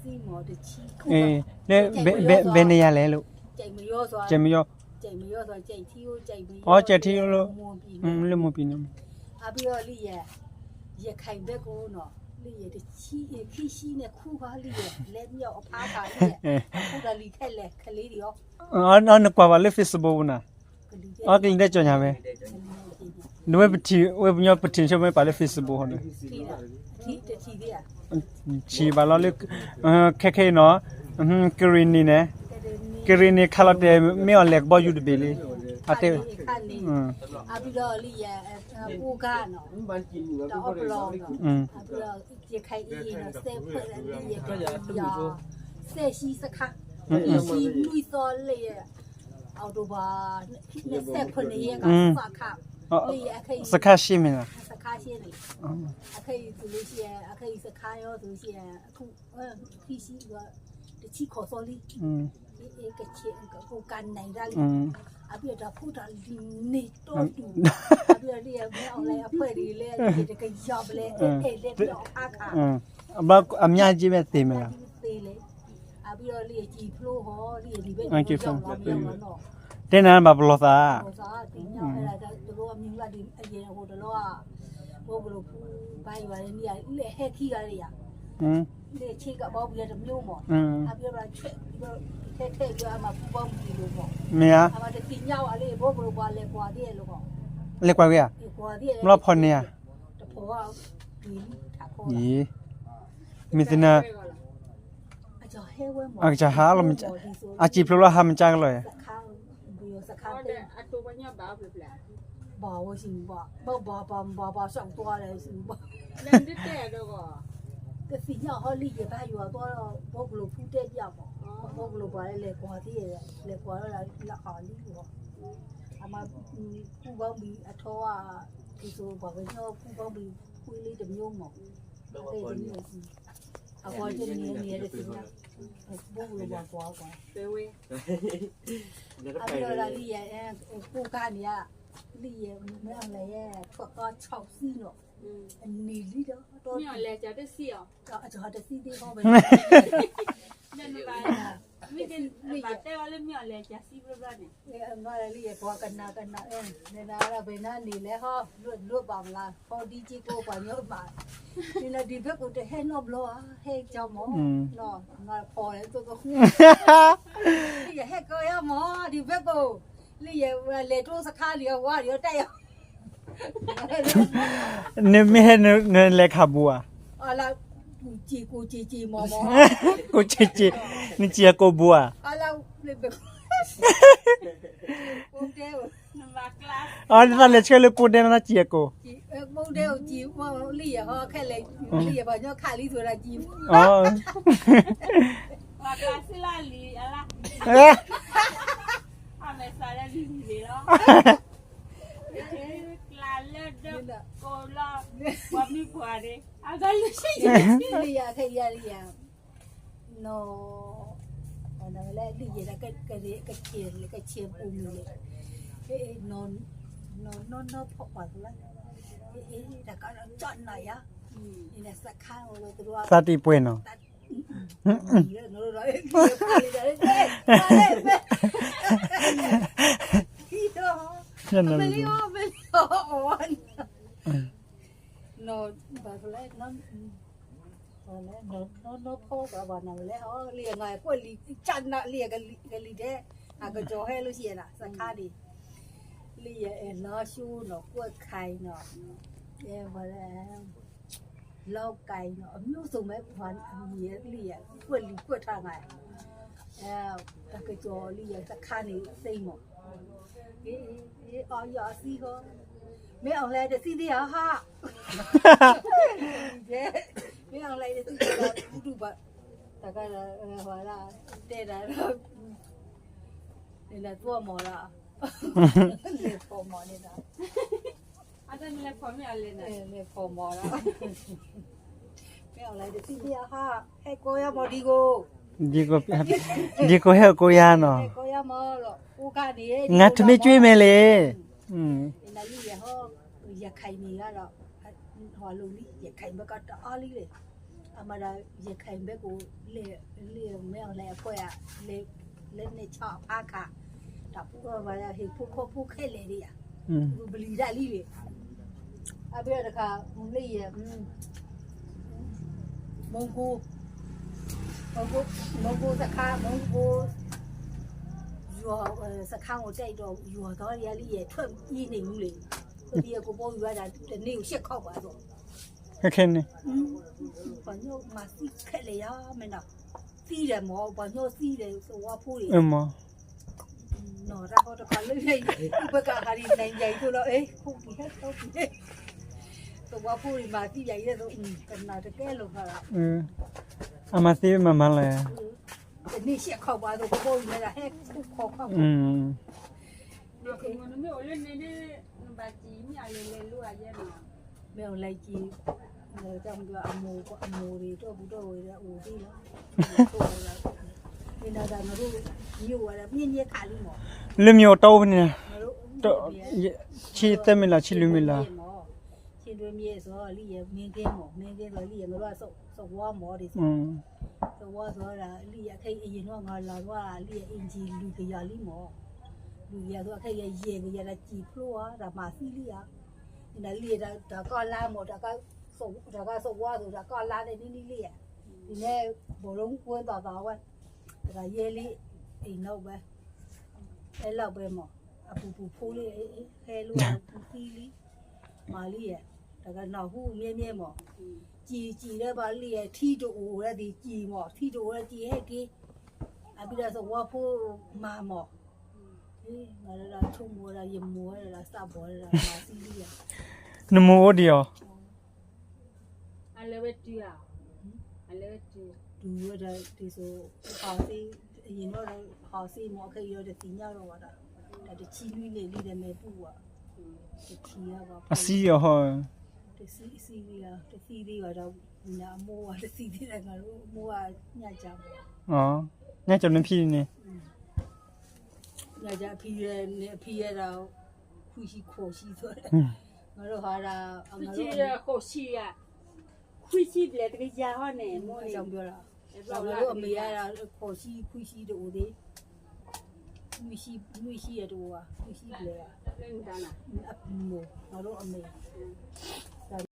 မ့ၢ်, ဘဲန့ၣ်ယၤလဲၣ်လိၤ, ကဲမယီၤ, အီ ကဲထံလိၤ, လၢမိၢ်ပံၤန့ၣ်, အဘၣ်လၢယဲ ယခါအံၤဘဲကိနီၤ, လၢယဲ ခံဆံန့ၣ်ခူၣ်ဃီလၢယဲ လဲၤမ့ၢ်အီၤအဖါခါလၢယဲ, အဃိဒီးလံာ်ထဲလဲၣ် ခလ့ဒံးအီၤ, နကွၢ်ဘၣ်လၢ Facebook ပူၤနၤ, အီ ကလံၤဒဲးကၠီညါဝဲ, ဝဲပထံၣ် ဝဲပညီပထံၣ်ဆိမ့ၢ်ပာ်လၢ Facebook ဟီဒီး ထံၣ်ဘၣ်လီၤလၢ ခဲခဲအံၤနီၤ, ကရံၣ်နံၣ်န့ၣ်, ကရံၣ်နံၣ်ခးလီၤတဲာ် မ့ၢ်အီၤလဲၤကဘီယူၤတဘ့ၣ်လံ, အတဲ, အဘၣ်ဒီးလၢယဲအပူၤကါနီၤ, ဒီးအီပလီၤနီၤ, အဘၣ်ဒီးယခါအံၤနီၤ စဲးဖၢၣ်လၢယဲ စဲးဆံစခါ, စဲးဆံလွံၢ်သီလၢယဲ October နစဲးဖၢၣ်န့ၣ်ယဲကစခါ, လၢယဲ စခါရှ့မ့ၢ်နီၤ, စခါရှ့န့ၣ်, အခဲအံၤသုးလၢရှ့, အခဲအံၤစခါယီသုးလၢရှ့, ခံဆံ, တဆံခီၣ်သီလံ, ကဆဲးကကိးကးနံၣ်ဒၣ်လံ, အဘၣ်ဒီးဖိတၢ်လံၤန့ၣ်တီတူၢ်, အဘၣ်ဒီးလၢယဲ မ့ၢ် online အဖွဲ့ဒ်လဲၣ် ယတကယီၤဘျဲၣ် အဲၣ်ဒဲးဒီးအါခါ, အဘၣ်အမၠၣ်က့မ့ၢ်သ့မ့ၢ်လီၤ, သ့လဲၣ်, အဘၣ်ဒီးလၢယစံၣ်ဖျိဟီ လၢယလံာ်ဘဲန့ၣ် တဲနၤဘၣ်ပလီၢ်သး, တလီၤအမံၤလၢဒ်အယဲၢ်အဃိတလီၤ, ဘိကလိာ်ဖူဘါယွၤန့ၣ် လၢဟဲခံဂၤလၢယၤ, လၢဆ့ကဘီပူၤယဲတမျိးမး, အဘၣ်ဒီး ထဲထဲဘၣ်အမၤဖူဘီမုၢ်လီၤမး, မ့ၢ်ဧါ, အမၤတသ့ၣ်ညါဘၣ်လၢဘိကလိာ်ပှၤလဲၤကွၢ်သ့ၣ်လီၤ, လဲၤကွၢ်ဝဲဧါ, လဲၤကွၢ်ဝဲဧါ, တဖီၣ်ဘၣ်, မ့ၢ်သ့ၣ်နၤ အကစၢ်ဟးလီၤ, အစံၣ်ဖျိလီၤဟးမကၢကလီၤ, ဘၣ်ဝဲစံးဘၣ်, ဘၣ်ဘၣ်ဘၣ်ဘၣ်ဘၣ်ဘၣ်ဘၣ်, တသ့ၣ်ညါဟီလံယဲဘၣ် ယွၤသီဘိကလိာ်ဖူတဲပျၢ်မး, ဘိကလိာ်ပှၤလဲၤကွၢ်သ့ၣ်, လဲၤကွၢ်လၢအီၤလံလီၤ, အမၤဖူဘီမုၢ်အထီ, က့ၤစိပှၤကညီဖူဘီမုၢ်ဖူလံတမျိးမး, အဃိန့ၣ် အဃိန့ၣ် ဘိကလိာ်ပှၤကွၢ်ကွၢ်, အဘၣ်ဒီးလၢယဲ ကိးကါန့ၣ်ဧါ, လၢယဲ မ့ၢ်အီၤလဲၣ်ယဲ ထွဲးသီဆီၣ်သံနီၤ, အန့ၣ်လံဒီး မ့ၢ်အီၤလဲၣ် ကတသံအီၤ, ကတသံသ့ဘၣ်ဝဲ, မ့ၢ်တဲအီၤလၢမ့ၢ်အီၤလဲၣ် ကသံဘျီဘျီန့ၣ်, လၢယဲပှၤကနၣ်ကနၣ်, နနၤဒီး ပနၤန့ၣ်လဲၤဟီ လိၣ်ဘၣ်မးလၢ ဖီဒံက့ကိးပှၤညီမး, န့ၣ်လၢဒံးဘဲကိးတဟဲနီတဘျီဧါ, ဟဲကၠီမး, နီၤ နီၤဖီၣ်လၢသိကဃူ, ယဟဲကီယါမး ဒံးဘဲကိး, လၢယဝဲလဲၤတိစခါလံအဝါဒီးတၢ်အီၤ နမ့ၢ်ဟဲနလဲၤခးဘူးဧါ, အလၢ, ကူစ့ကူစ့ကူမးမး, ကူစ့ကူ, နစံၣ်အကိာ်ဘူးဧါ, အလၢ, အီၤနသးလဲၤဆှၢလၢပိၢ်ဒဲနစံၣ်အကိာ်, ပိၢ်ဒဲအိၣ်စံၣ်, လၢယဟီခဲလၢာ်, လၢယပှၤကညီခးလံသိးဒၣ်စံၣ်, ပှၤကျါစ့လၢလံအလါ, အမဲာ်စးလၢလံလံလီၤ, ကျါလၢဒၢကိးလီၤ, ပှၤမုၣ်ပှၢ်န့ၣ် အဂၤလၢဆံ, လၢယခဲယၤလံယၤ နီၤ, လၢယဲဒၣ်ကဆဲး, ကဆဲးပူၤမုၢ်န့ၣ်, နီၤ, နီၤနီၤဖီၣ်ပှၤကလၢ, တၢ်ကဒီးကၠီနၤယၤ, သးတံၢ်ပှဲၤနီၤ, နီၤ, ဘၣ်ကလၢ နီၤ, နီၤဖီၣ် ဘၣ်နၤလဲၣ်, လၢယကွၢ်လံ, ကနၣ်လံယကလံၤဒဲး, အကစီၤဟဲလၢယဲနၤ စခါန့ၣ်, လၢယအဲၣ်လီၤဆိနီၤ ကွၢ်ခါအံၤနီၤ, လီၤကါအံၤနီၤ အမျိုးစုံမ့ၢ်ပှၤမံၤလံယကွၢ်လံကွၢ်ထါဂၤ, တၢ်ကစီၤလံယစခါန့ၣ် သ့မး, အီယီၤအသံဃီ, မ့ၢ်အီၤလဲၣ်တသံသ့ဧါဟါ, မ့ၢ်အီၤလဲၣ်တသံသ့ဧါ တူၢ်ဘၣ်, တၢ်ကဒီး တဲဒၣ် န့ၣ်လၢသွီမီၤလီၤ, လဲၤဖီၣ်မီၤန့ၣ်လီၤ, လဲၤဖီၣ်မီၤလီၤ, မ့ၢ်အီၤလဲၣ်တသံသ့ဧါဟါ, ဟဲကိးယါမီၤဒံကိ, ဒံကိဟဲကိးယါနီၤ, ငါထမ့ၢ်ကွ့မဲာ်လဲၣ်, နလံယဟီ, ယခါအံၤန့ၣ်ဒီး, ဟီလိာ်လံ ယခါအံၤဘၣ်ကတအီလံလဲၣ်, အ မၤဒီး ရခိုင်ဘက်ကို လဲၤ လဲၤ မင်းအောင်လှိုင်အဖွဲ့က လဲၤ လက်နက်ချအဖမ်းခံ တၢ်ပူၤဘၣ်ဒီး ဟ့ၣ်ဖိဃီဖိခဲလၢာ်ဒံးဧါ ပကပျံၤတၢ်လံလံ အဘၣ်တခါ မုၢ်လၢယဲ မုံးကိုး မုံးကိုး မုံးကိုးစခန်း မုံးကိုး ရွာ စခန်းကိုတိုက်တော့ ရွာသားတွေက လံယဲ ထွက်ပြေးနေဘူးလေ ထွက်ပြေး ကိုယ့်ဘိုးယူရတာ တနေ့ကို ရှစ်ခေါက်ပါတော့ ခဲခဲန့ၣ် ပှၤညိၣ်မၤသံခဲလၢာ်ယါ မ့ၢ်နီၤ သံဒီးမ့ၢ် ပှၤညိၣ်သံဒီး သဝီဖိအံၤ မ့ၢ် နီၤတၢ်ကီတခါလၢ ပကဟးဒ် နိုင်ငံရေးသိးလီၤ အဲ ခိၣ်ပူၤဟဲ ခိၣ်ပူၤဟဲ သဝီဖိအံၤ မၤသံယၤအံၤသိး ကနၣ်တကဲလိာ်သးလီၤ အမၤသံမၤမၤလၢ တန့ၢ်ရှဲခီၣ်ပှၤသိး ကဘီယူၤန့ၣ်ဒီး ဟဲခိၣ်ခီၣ်ခီၣ် မ့ၢ်အိၣ်လၢန့ၣ် နဘၣ်စံးမ့ၢ်အလဲၤလဲၤလိာ်အယဲနီၤ မ့ၢ်အိၣ်လဲၤစံး အမိၢ်ရံၤ တီၢ်ပူၤတီၢ်ဝဲၤဒီးအိၣ်သ့လီၤ မ့ၢ်ဒီးနရူၢ် မ့ၢ်ဝဲဒၣ် မ့ၢ်မ့ၢ်ခးလံမး လၢမ့ၢ်အိၣ်တီအိၣ်ဖဲန့ၣ် ဆံသၢမ့ၢ်လီၤ ဆံလွံၢ်မ့ၢ်လီၤ ဆံလွံၢ်မ့ၢ်စီၤ လံယဲ မ့ၢ်ကဲမး မ့ၢ်ကဲစီၤ လံယဲ မ့ၢ်ဝဲ သဝီမးဒ်သိး သဝီစီၤဒၣ် လံယဲ ခဲအံၤ အယံာ်နီၢ် ငါလီၤဝဲ လံယဲ အ့ၣ်ကၠံၣ် လွံၢ်ကယၤလံမး လွံၢ်ကယၤသိး ခဲအံၤ ယဲၢ်ကယၤ တၢ်စံၣ်ဖျိဧါ တၢ်မၤသံလံဧါ နလံယဲ တၢ်ကီၢ်လါမး တၢ်ကီၢ်သဝီသိး တၢ်ကီၢ်လါန့ၣ် နံၤနံၤလံဧါ ဒ်န့ၣ် ဘီၣ်လိကွဲသီၣ်သီၣ်ဝဲ တဂၤယဲလံ အံၤနီၢ်ဝဲ ဟဲလီၤဝဲမး အပူၤပူၤဖိလံ ဟဲလိာ်ဝဲပူၤသံလံ မၤလံယဲ တၢ်ကနီၢ်ဟူမ့ၢ်မ့ၢ်မး စံၣ်စံၣ်လၢပှၤလံယဲ ထံတအိၣ်ဝဲသ့ၣ်စံၣ်မး ထံတအိၣ်ဝဲစံၣ်ဟဲက့ၤ အဘျီဒီးသဝီဖိမၤမး မၤလၢဒၣ်ဆိကမိၣ်ဝဲဒၣ် ယမိၢ်ဝဲဒၣ် သးဘီၣ်ဝဲဒၣ် မၤသံလံယဲ နမိၢ်အိၣ်ဒံးအီၤ အလဲၤဝဲတုၤဧါ အလဲၤဝဲတုၤ တုၤဝဲဒၣ် တုၤသိး ဟီၣ်သ့ ယနီၢ်ဒီး ဟီၣ်သ့မး ခဲအံၤဒီးတသ့ၣ်ညါလီၤဘၣ်ဒီး တၢ်တဆံနွံန့ၣ်လံဒီးမ့ၢ်ပူၤဘၣ် တထံၣ်ဘၣ် အစံၣ်အီၤဟီ တသံသ့ဘၣ် တသံသ့ဘၣ်ဒီး အမိၢ်ဝဲတသံသ့ဒီး ငါတို့အမိၢ်ဝဲညၣ်ကၢ်မး ညၣ်ကၢ်နဖံန့ၣ် ညၣ်ကၢ်ဖံန့ၣ် ဖံဝဲဒၣ် ခွံဆံ ခွံဆံသိး ငါတို့ဟီဒၣ် ခွံဆံ ခွံဆံဘျဲၣ် တကယၤဟီန့ၣ် မိၢ်န့ၣ် အမ့ၢ်ဒၣ် ခွံဆံ ခွံဆံတအိၣ်သ့ နွံဆံ နွံဆံအတအိၣ်ဘၣ် နွံဆံဘျဲၣ်ဘၣ် အမိၢ် ငါတို့အမေ